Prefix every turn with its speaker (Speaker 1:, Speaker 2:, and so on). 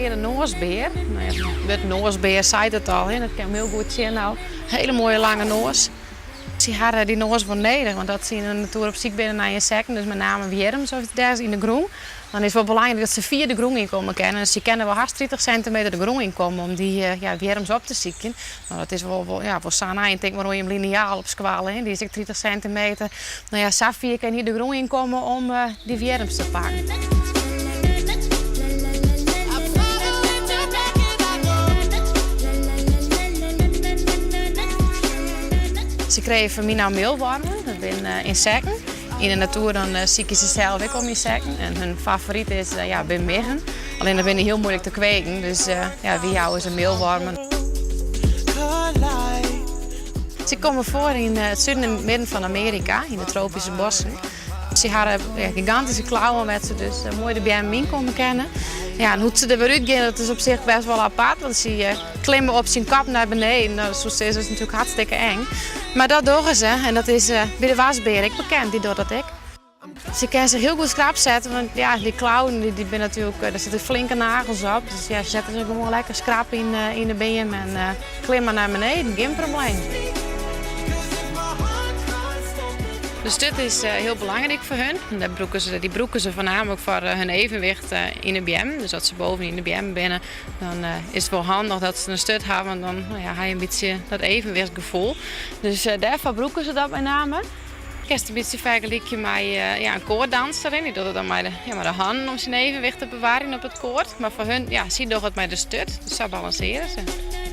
Speaker 1: reade noasbear. No ja, it wurd noasbear seit it al, hè, dat kin him hiel goed sjen no. Hele moaie lange noas. Sy hawwe dy noas wol nedich, want as sy yn de natoer op syk binne nei ynsekten, dus mei name wjirms of yts dergelijks yn de grûn, dan is it wol belangryk dat se fier de grûn yn komme kinne. En sy kinne wol hast 30 sintimeter de grûn yn komme om dy ja, wjirms op te sykjen. No, dat is wol, wol, ja, wol sa'n ein. Tink mar oan jim liniaal op skoalle, hè, dy is ek 30 sintimeter. No ja, sa fier kin hy de grûn yn komme om dy wjirms te pakken. Se krije fan my no mealwormen, dat binne ynsekten. Yn de natoer dan sykje se sels ek om ynsekten en hun favoryt is ja, bin miggen. Allinne dat binne hiel muoilik te kweken, dus ja, wy jouwe se mealwormen. Se komme foar yn it suden en midden fan Amearika, yn de tropyske bossen. Sy hawwe gigantyske klauwen wêr't se dus moai de beammen yn komme kinne. Ja, en hoe't se der wer út gean, dat is op sich bêst wol apart, want sy klimme op syn kop nei beneden. No, dat soe sizze, is natuerlik hartstikke eng. Mar dat dogge se en dat is by de waskbear ek bekend, dy docht dat ek. Sy kinne sich hiel goed skrap sette, want ja, dy klauwen dy binne natuerlik, der sitte flinke nagels op. Dus ja, se sette sich gewoan lekker skrap yn de beam en klimme nei beneden, gjin probleem. De sturt is hiel belangryk foar hun. Dêr brûke se, dy brûke se foarnaamlik foar hun evenwicht yn de beammen. Dus as se boven yn de beammen binne, dan is it wol handich dat se in sturt hawwe, want dan no ja, ha je in bytsje dat evenwichtsgefoel. Dus dêrfoar brûke se dat mei name. Kinst it in bytsje fergelykje mei ja, in koorddanser. Dy docht it dan mei de, ja, mei de hannen om syn evenwicht te bewarjen op it koord. Mar foar hun, ja, sy dogge it mei de sturt. Dus sa balansearje se.